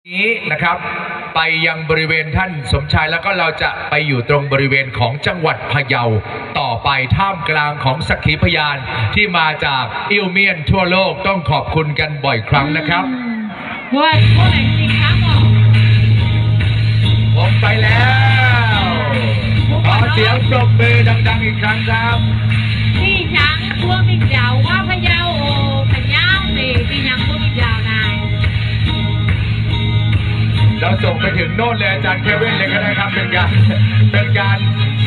นี้นะครับ ไปยังบริเวณท่านสมชาย แล้วก็เราจะไปอยู่ตรงบริเวณของจังหวัดพะเยาต่อไป ท่ามกลางของสักขีพยานที่มาจากอิ้วเมียนทั่วโลก ต้องขอบคุณกันบ่อยครั้งนะครับ อืม ว่า ว่าอะไรจริงครับผม ผมไปแล้ว ขอเสียงปรบมือดังๆอีกครั้งครับ Dinh hnangv mbuo mingh nziaaux wuov Payau oc, Payau naaic, dinh hnangv mbuo mingh nziaaux naaic. เราส่งไปถึงโน่นเลย อาจารย์เควินเลยก็ได้ครับ เป็นการ เป็นการ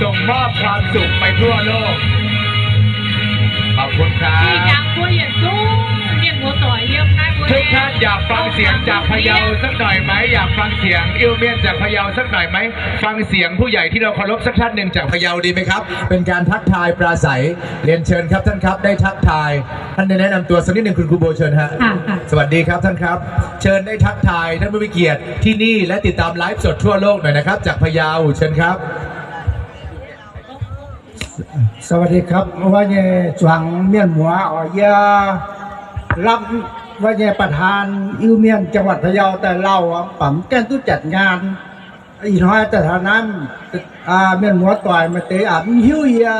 ส่งมอบความสุขไปทั่วโลก ขอบคุณครับ Dinh hnangv mbuo yietc zungv mienh muoz-doic yiem naaiv mbuo ทุกท่านอยากฟังเสียงจากพะเยาสักหน่อยไหม อยากฟังเสียงอิ้วเมียนจากพะเยาสักหน่อยไหม ฟังเสียงผู้ใหญ่ที่เราเคารพสักท่านหนึ่งจากพะเยาดีไหมครับ เป็นการทักทายปราศรัย เรียนเชิญครับท่านครับ ได้ทักทาย ท่านได้แนะนำตัวสักนิดหนึ่ง คุณครูโบเชิญฮะ ค่ะ ค่ะ สวัสดีครับท่านครับ เชิญได้ทักทายท่านผู้มีเกียรติที่นี่ และติดตามไลฟ์สดทั่วโลกหน่อยนะครับ จากพะเยา เชิญครับ สวัสดีครับ ว่าไง zuangx mienh muoz oc, yie รับ ว่าไง ประธานอิ้วเมียนจังหวัดพะเยา daaih lauh oc, baac mv gaengh duqv จัดงาน Ih hnoi daaih taux naaiv, mienh muoz-doic maaih deix aqc mv hiuv yie.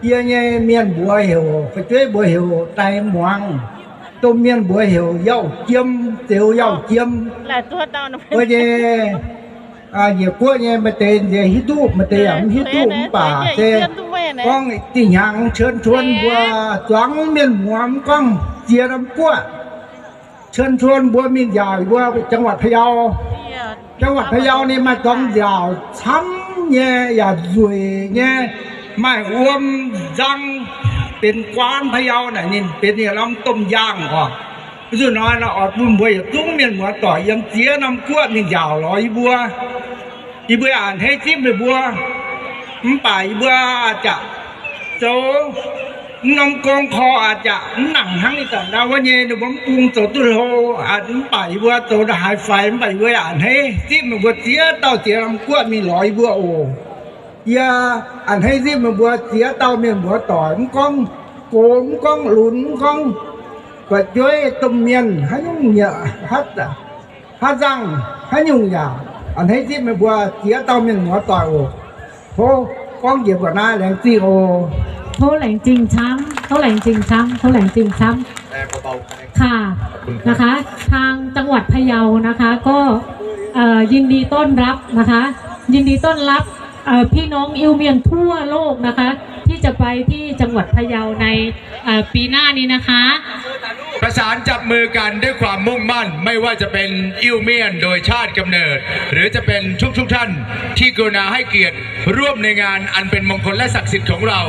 Yie nyei mienh mbuox heuc, fu'jueiv mbuox heuc Dai Muangz. Domh mienh mbuox heuc Yauh Jiem, Zeuz Yauh Jiem. Wuov nyei, yietc guoqv nyei maaih deix nziex hiuv duqv, maaih deix yaac mv hiuv duqv, mv baac se gorngv dinh hnyangx เชิญชวน mbuo zuangx mienh muoz mv gorngv ziex norm guoqv เชิญชวน mbuo mingh nziaauc yie mbuo จังหวัดพะเยา จังหวัดพะเยา ninh maaih dorngx nziaauc camv nyei yaac nzueic nyei, maaih wuom nzang, benx กวานพะเยา naaic ninh benx yietc norm domh yaangh oc. Zuqc hnoi nor oix bun mbuo yietc zungv mienh muoz-doic yiem ziex norm guoqv mingh nziaauc lorz yie mbuo. Yie mbuo a'hneiv zipv meih mbuo, mv baac yie mbuo a'jangc zoux mv norm gong korv a'jangc mv nangc hnangv ninh zanc ndau wuov nyei ninh mbuo mv bung zoux duqv hlo, mv baac yie mbuo zoux ndau haaix faix, mv baac yie mbuo a'hneiv zipv meih mbuo ziex dauh ziex norm guoqv mingh lorz yie mbuo oc. Yie a'hneiv zipv meih mbuo ziex dauh mienh muoz-doic, mv gorngv gox, mv gorngv lunx, mv gorngv fu'jueiv, domh mienh, haaix nyungc, haaix nzangc, haaix nyungc yaac a'hneiv zipv meih mbuo ziex dauh mienh muoz-doic oc. Tov gorngv njiec mbuoqc naaiv, laengz zingh oc. Tov laengz zingh camv, tov laengz zingh camv, tov laengz zingh camv. ค่ะ นะคะ ทางจังหวัดพะเยานะคะ ก็ เอ่อ ยินดีต้อนรับนะคะ ยินดีต้อนรับ เอ่อ พี่น้องอิ้วเมียนทั่วโลกนะคะ ที่จะไปที่จังหวัดพะเยาใน เอ่อ ปีหน้านี้นะคะ ประสานจับมือกันด้วยความมุ่งมั่น ไม่ว่าจะเป็นอิ้วเมียนโดยชาติกำเนิด หรือจะเป็นทุกๆท่านที่กรุณาให้เกียรติร่วมในงานอันเป็นมงคลและศักดิ์สิทธิ์ของเรา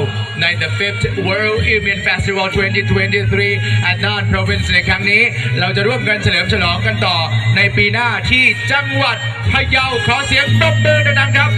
ใน The Fifth World Iu Mien Festival twenty twenty-three Annan Province ในครั้งนี้ เราจะร่วมกันเฉลิมฉลองกันต่อในปีหน้าที่จังหวัดพะเยา ขอเสียงปรบมือดังๆครับ